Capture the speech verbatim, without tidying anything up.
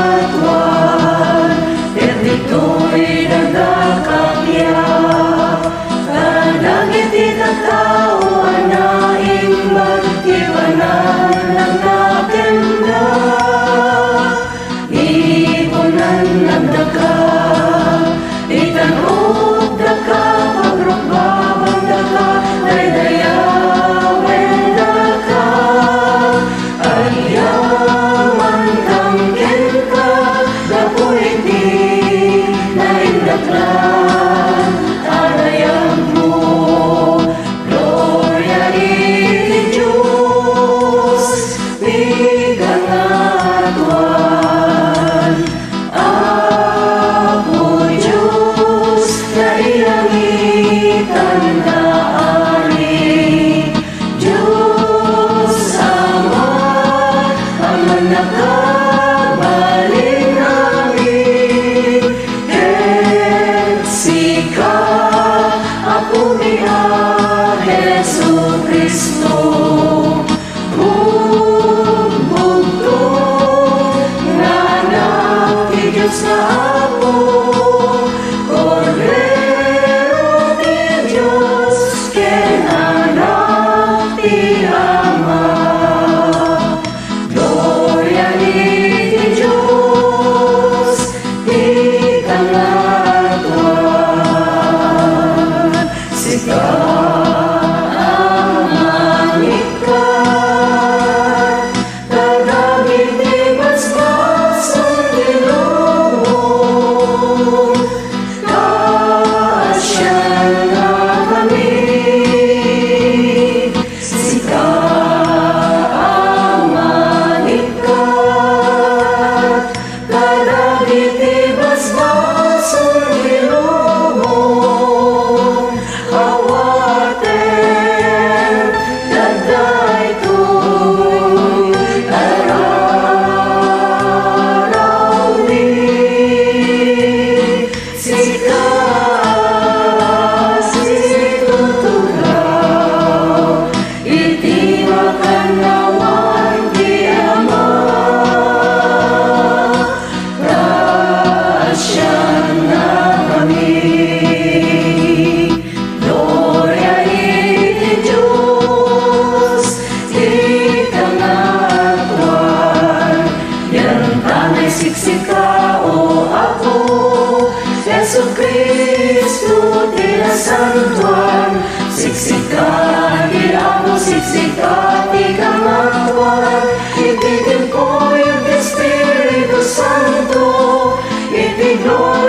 Kangatuan, ket ditoy daddakak ya, kadagiti tattao a naimbag ti pananagna kenda. Ipunan nagdaka, itan-ok daka, pagrukbabang daka, daydayawen daka. Agyaman kang kenka, gapu iti naindaklan a dayagmo. Gloria iti Dios, ti kangatuan. Apo Dios, nailangitan nga Ari, Dios Ama, a mannakabalin amin, ket sika, Apomi a Jesu-Cristo, bugbugtong nga Anak ti Dios nga Apo, Kordero ti Dios ken Anak ti Ama. Gloria iti Dios, ti kangatuan. Sika, Ama, ikkat kadagiti basbasol ti lubong, kaasianna kami. Sika, Ama, ikkat kadagiti basbasol ti lubong, awaten daytoy a raraomi. Sika a situtugaw iti makannawan ti Ama, kaasianna kami. Gloria iti Dios, ti kangatuan. Dian ta naisiksika, O Apo, Jesu-Cristo ti nasantoan. Siksika ti Apo, siksika ti kangatuan. Iti tiempoyo ti Espiritu Santo, iti gloria